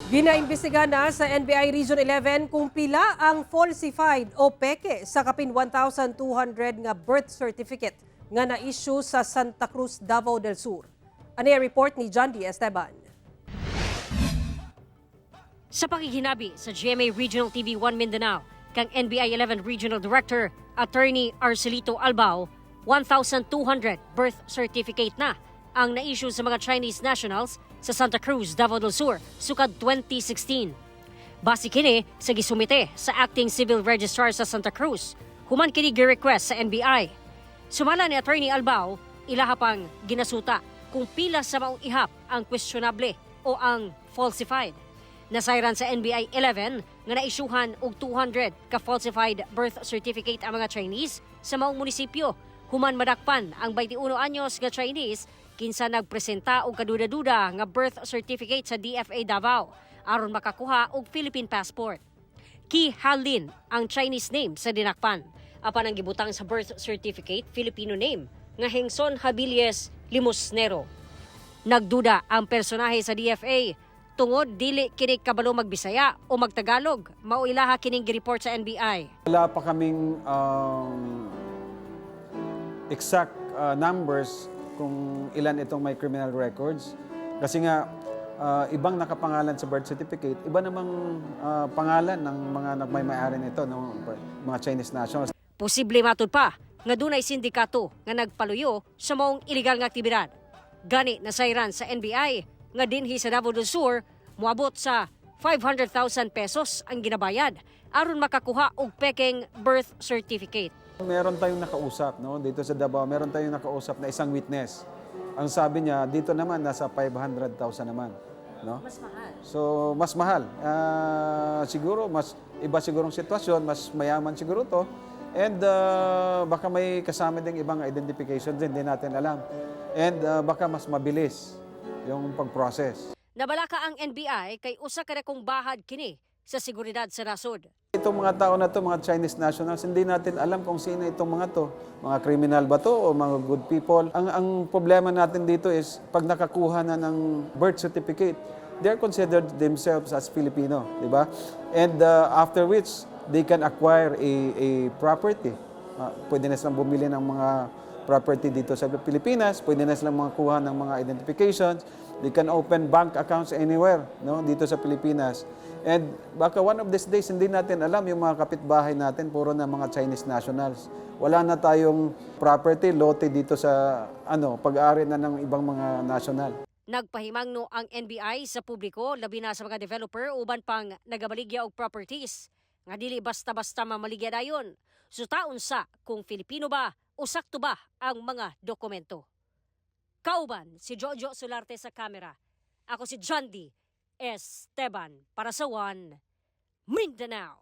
Ginaimbestiga na sa NBI Region 11 kung pila ang falsified o peke sa kapin 1,200 nga birth certificate nga na-issue sa Santa Cruz, Davao del Sur. Ani ang report ni John D. Esteban. Sa pakighinab sa GMA Regional TV 1 Mindanao, kang NBI 11 Regional Director, Attorney Arcelito Albao, 1,200 birth certificate na ang na-issue sa mga Chinese nationals sa Santa Cruz, Davao del Sur, sukad 2016. Base kini sa gisumite sa Acting Civil Registrar sa Santa Cruz, human kini gi-request sa NBI. Sumala ni Attorney Albao, ilaha pang ginasuta kung pila sa maong ihap ang questionable o ang falsified. Nasayran sa NBI 11 nga naisyuhan og 200 ka falsified birth certificate ang mga Chinese sa maong munisipyo. Human madakpan ang 21 anyos nga Chinese kinsa nagpresenta og kaduda-duda nga birth certificate sa DFA Davao aron makakuha og Philippine passport. Ki Halin ang Chinese name sa dinakpan. Apan ang gibutang sa birth certificate, Filipino name nga Hengson Habilies Limosnero. Nagduda ang personahe sa DFA tungod dili kini kabalo magbisaya o magtagalog, mao ilaha kining gireport sa NBI. Wala pa kaming exact numbers kung ilan itong may criminal records. Kasi nga, ibang nakapangalan sa birth certificate, iba namang pangalan ng mga nagmay-may-ari nito, no? Mga Chinese nationals. Posible matud pa nga dunay sindikato nga nagpaluyo sa maong illegal nga aktibidad. Gani nasayran sa NBI nga dinhi sa Davao del Sur moabot sa 500,000 pesos ang ginabayad aron makakuha og pekeng birth certificate. Meron tayong nakausap, no? Dito sa Davao, meron tayong nakausap na isang witness. Ang sabi niya, dito naman nasa 500,000 naman. No? Mas mahal. So, mas mahal. Siguro, mas iba sigurong sitwasyon, mas mayaman siguro to. And baka may kasama ding ibang identification din, hindi natin alam. And baka mas mabilis yung pag-process. Nabalaka ang NBI kay usa ka dakong bahad kini sa seguridad sa nasod. Itong mga tao na to, mga Chinese nationals, hindi natin alam kung sino itong mga to. Mga criminal ba to o mga good people? Ang problema natin dito is pag nakakuha na ng birth certificate, they're considered themselves as Filipino, di ba? And after which, they can acquire a property. Pwede na silang bumili ng mga property dito sa Pilipinas, pwede na silang makakuha ng mga identifications, they can open bank accounts anywhere, no, dito sa Pilipinas. And baka one of these days, hindi natin alam yung mga kapitbahay natin, puro na mga Chinese nationals. Wala na tayong property, lote dito sa ano, pag-aari na ng ibang mga national. Nagpahimangno ang NBI sa publiko, labi na sa mga developer uban pang nagabaligya og properties nga dili basta-basta mamaligya dayon. Sutaon sa kung Filipino ba o sakto ba ang mga dokumento. Kauban si Jojo Solarte sa kamera. Ako si John D. Esteban para sa One Mindanao.